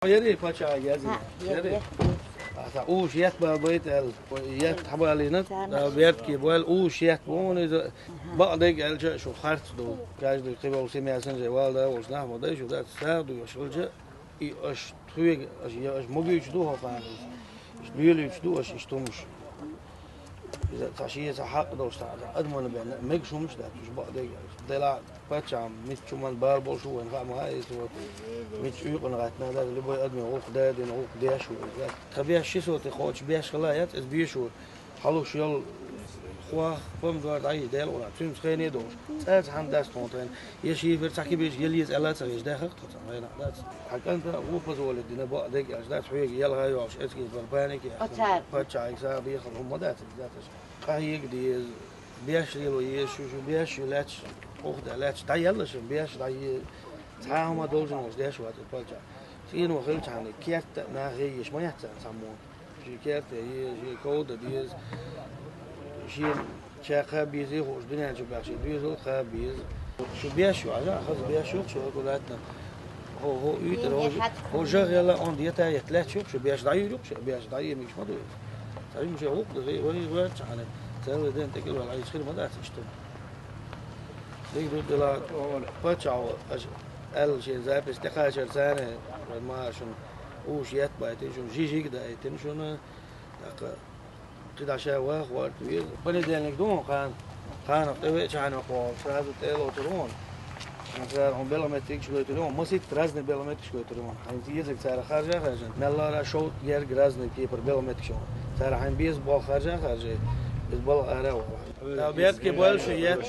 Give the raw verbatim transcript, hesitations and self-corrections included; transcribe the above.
Яри пача язна. Яри. Аса уш ят ба байт ал. Ят хабалина. Берки бал уш ят бон из. Бакъдег алча шу харц ду. Каждый кибал семьясын же валда уш нахма дай шу да саду шулча. И аш тхуег аш я аш могуч ду хо хан. Аш дуйлуч ду аш иштумш. Иза ца шиеца хьакъ долуш цхьа адамна бен мега шумаш дац, уьш бакъдерг аьлча. Дела паччахьам мичча хӀуманна бала болуш ву вайн хаамаха а, иза вот мичча уьйкъана гӀаттина дац, любой адамийн гӀуллакх дадина, гӀуллакх деш ву иза. Тхан беш ши соти кхочуш беш хила яц, иза беш ву. Хьалуш йолу хох, помидор дӀайийша Дела ура, цуьнца хене а долуш. ЦӀаьрца хьан дац тхуна тхайна? Я шифер цхьа кибиш, я леза аьлла ца хиш, даьхар тхо цхьа гӀайна дац. Хьан кӀанта ву позволить дина бакъдерг аьлча дац, хьоьга ял хьан йохуш эцкий бар паник яхаш. Оцара. Паччахьиг сагӀа бехала хӀумма дац, дац аша. Къахьега деза, беш лело еза, шу, шу беш шу лаьтташ, ух да лаьтташ, дӀаелла шун, беш дӀае. Цхьа хӀума должен волуш деш вац паччахь. Цхьана хилчахьана, керта а нахе еш ма яц царна цхьаммо. Шен керта е, шен ков дан деза. Шен ша кхаба безий хууш, дуьнен чу баьхча, шен доьзал кхаба беза. Шу беш ю, Ӏажа, хаза беш ю, шу аккуратно. Хо, хо, уьйтӀар, хо, хо жагӀ яла, он дета етт лаьтташ ю, шу беш дӀаюр ю, шу беш дӀаемаш ма ду. Царим ше гӀукъ ду, хи, хи, хи, чахьана. Целый день тӀекӀел вала, хир ма дац иштта. Диг ду дела, паччахьо, аша аьлла шен запись тӀекхачар царна, ма шуна уш етт байтина, шуна жижиг а даийтина шуна, тӀаккха кхидӀа ша ваха гӀорта веза. Понедельник ду хьуна кхана, кхана тӀевеача хьанах вахана, сразу тӀелоцур ву хьуна. Хьан цара хьуна белгӀа меттигаш гойтур ву хьуна, масийтта разный белгӀа меттигаш гойтур ву хьуна. Хьайна езарг цара харжа а харжа, меллара шовт герга разный кепара белгӀа меттигаш ву хьуна. Цара хьайна беза болх харжа а харжа, иза балха ара а вала. Берке больше етт.